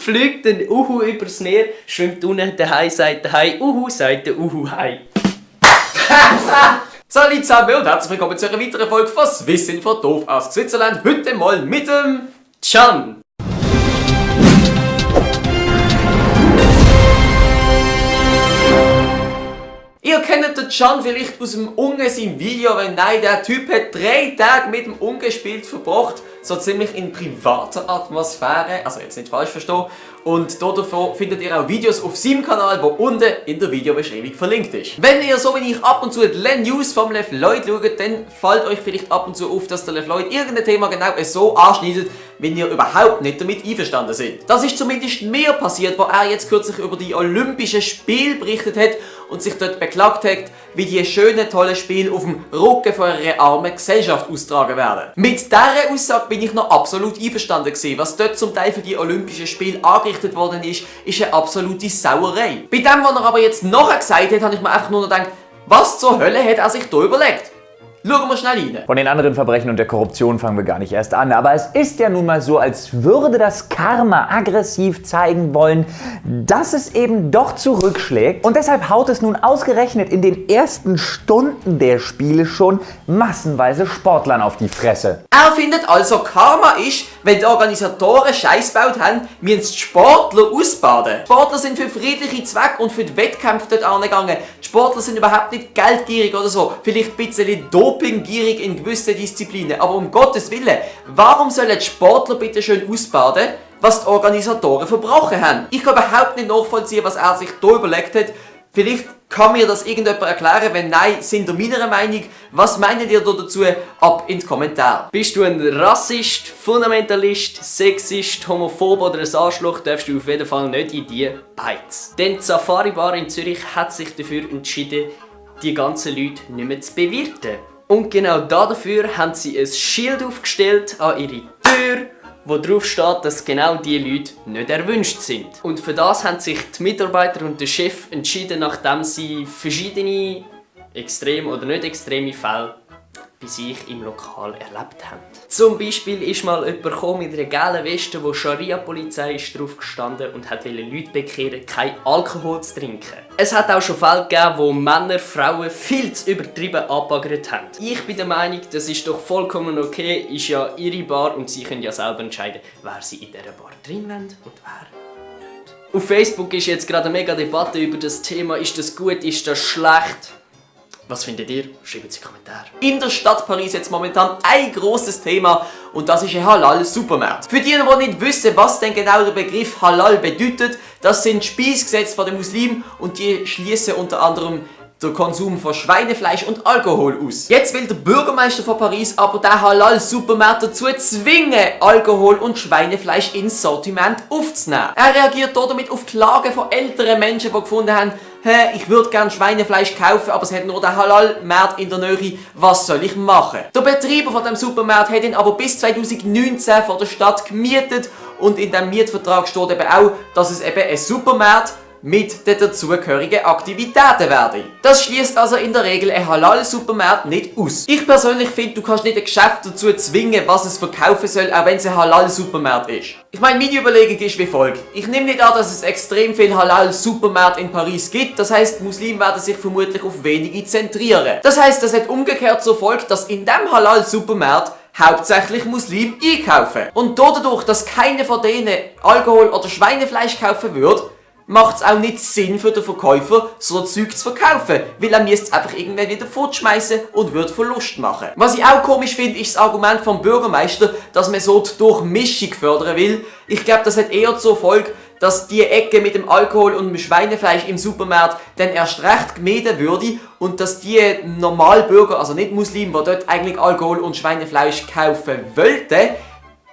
Fliegt ein Uhu übers Meer, schwimmt unten, der Hai sagt der Hai, Uhu sagt der Uhu Hai. Salut zusammen und herzlich willkommen zu einer weiteren Folge von Swissin von Doof aus Switzerland. Heute mal mit dem Can. Ihr kennt den Can vielleicht aus dem Unge sein Video, wenn nein, der Typ hat 3 Tage mit dem Ungespielt verbracht, so ziemlich in privater Atmosphäre, also jetzt nicht falsch verstehen. Und davon findet ihr auch Videos auf seinem Kanal, wo unten in der Videobeschreibung verlinkt ist. Wenn ihr so wie ich ab und zu die Len News vom Le Floyd schaut, dann fällt euch vielleicht ab und zu auf, dass der Le Floyd irgendein Thema genau so anschneidet, wenn ihr überhaupt nicht damit einverstanden seid. Das ist zumindest mir passiert, wo er jetzt kürzlich über die Olympischen Spiele berichtet hat und sich dort beklagt hat, wie die schönen, tollen Spiele auf dem Rücken von einer armen Gesellschaft austragen werden. Mit dieser Aussage bin ich noch absolut einverstanden gewesen. Was dort zum Teil für die Olympischen Spiele angerichtet worden ist eine absolute Sauerei. Bei dem, was er aber jetzt nachher gesagt hat, habe ich mir einfach nur noch gedacht, was zur Hölle hat er sich da überlegt? Schauen wir schnell rein. Von den anderen Verbrechen und der Korruption fangen wir gar nicht erst an. Aber es ist ja nun mal so, als würde das Karma aggressiv zeigen wollen, dass es eben doch zurückschlägt. Und deshalb haut es nun ausgerechnet in den ersten Stunden der Spiele schon massenweise Sportlern auf die Fresse. Er findet also, Karma ist, wenn die Organisatoren Scheiß gebaut haben, müssen die Sportler ausbaden. Die Sportler sind für friedliche Zwecke und für die Wettkämpfe dort angegangen. Die Sportler sind überhaupt nicht geldgierig oder so. Vielleicht ein bisschen dopinggierig in gewissen Disziplinen. Aber um Gottes Willen, warum sollen die Sportler bitte schön ausbaden, was die Organisatoren verbrochen haben? Ich kann überhaupt nicht nachvollziehen, was er sich da überlegt hat. Vielleicht kann mir das irgendjemand erklären. Wenn nein, sind ihr meiner Meinung. Was meint ihr da dazu? Ab in die Kommentare. Bist du ein Rassist, Fundamentalist, Sexist, Homophob oder ein Arschloch, darfst du auf jeden Fall nicht in die Beiz. Denn die Safari Bar in Zürich hat sich dafür entschieden, die ganzen Leute nicht mehr zu bewirten. Und genau dafür haben sie ein Schild aufgestellt an ihre Tür, wo drauf steht, dass genau diese Leute nicht erwünscht sind. Und für das haben sich die Mitarbeiter und der Chef entschieden, nachdem sie verschiedene extreme oder nicht extreme Fälle bei sich im Lokal erlebt haben. Zum Beispiel ist mal jemand gekommen mit einer gelben Weste, wo Scharia-Polizei ist drauf gestanden und hat Leute bekehren, kein Alkohol zu trinken. Es hat auch schon Fälle gegeben, wo Männer Frauen viel zu übertrieben angebaggert haben. Ich bin der Meinung, das ist doch vollkommen okay, ist ja ihre Bar und sie können ja selber entscheiden, wer sie in dieser Bar drin wollen und wer nicht. Auf Facebook ist jetzt gerade eine mega Debatte über das Thema, ist das gut, ist das schlecht? Was findet ihr? Schreibt es in die Kommentare. In der Stadt Paris jetzt momentan ein grosses Thema und das ist ein Halal-Supermarkt. Für die nicht wissen, was denn genau der Begriff Halal bedeutet, das sind Speisgesetze von den Muslimen und die schließen unter anderem den Konsum von Schweinefleisch und Alkohol aus. Jetzt will der Bürgermeister von Paris aber den Halal-Supermarkt dazu zwingen, Alkohol und Schweinefleisch ins Sortiment aufzunehmen. Er reagiert damit auf Klagen von älteren Menschen, die gefunden haben, ich würde gerne Schweinefleisch kaufen, aber es hat nur den Halal-Markt in der Nähe. Was soll ich machen? Der Betreiber von dem Supermarkt hat ihn aber bis 2019 von der Stadt gemietet und in dem Mietvertrag steht eben auch, dass es eben ein Supermarkt mit den dazugehörigen Aktivitäten werde. Das schließt also in der Regel ein Halal-Supermarkt nicht aus. Ich persönlich finde, du kannst nicht ein Geschäft dazu zwingen, was es verkaufen soll, auch wenn es ein Halal-Supermarkt ist. Ich meine, meine Überlegung ist wie folgt. Ich nehme nicht an, dass es extrem viel Halal-Supermärkte in Paris gibt. Das heisst, Muslime werden sich vermutlich auf wenige zentrieren. Das heisst, das hat umgekehrt zur Folge, dass in dem Halal-Supermarkt hauptsächlich Muslime einkaufen. Und dadurch, dass keiner von denen Alkohol oder Schweinefleisch kaufen würde, macht es auch nicht Sinn für den Verkäufer, so Zeug zu verkaufen, weil er müsste es einfach irgendwann wieder fortschmeißen und würde Verlust machen. Was ich auch komisch finde, ist das Argument vom Bürgermeister, dass man so die Durchmischung fördern will. Ich glaube, das hat eher zur Folge, dass die Ecke mit dem Alkohol und dem Schweinefleisch im Supermarkt dann erst recht gemieden würde und dass die Normalbürger, also nicht Muslime, die dort eigentlich Alkohol und Schweinefleisch kaufen wollten,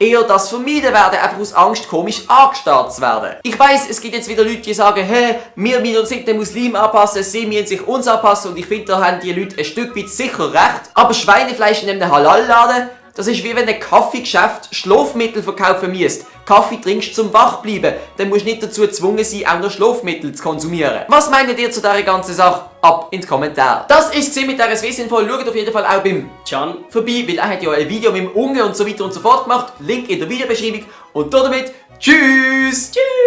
eher das vermeiden werden, einfach aus Angst komisch angestarrt zu werden. Ich weiss, es gibt jetzt wieder Leute, die sagen, wir müssen uns nicht den Muslimen anpassen, sie müssen sich uns anpassen und ich finde, da haben die Leute ein Stück weit sicher recht. Aber Schweinefleisch in einem Halal-Laden, das ist wie wenn ein Kaffeegeschäft Schlafmittel verkaufen müsste. Kaffee trinkst zum Wachbleiben, dann musst du nicht dazu gezwungen sein, auch noch Schlafmittel zu konsumieren. Was meint ihr zu dieser ganzen Sache? Ab in die Kommentare. Das ist es mit dieser Swissinfo. Schaut auf jeden Fall auch beim Can vorbei, weil er hat ja ein Video mit dem Unge und so weiter und so fort gemacht. Link in der Videobeschreibung. Und damit tschüss! Tschüss!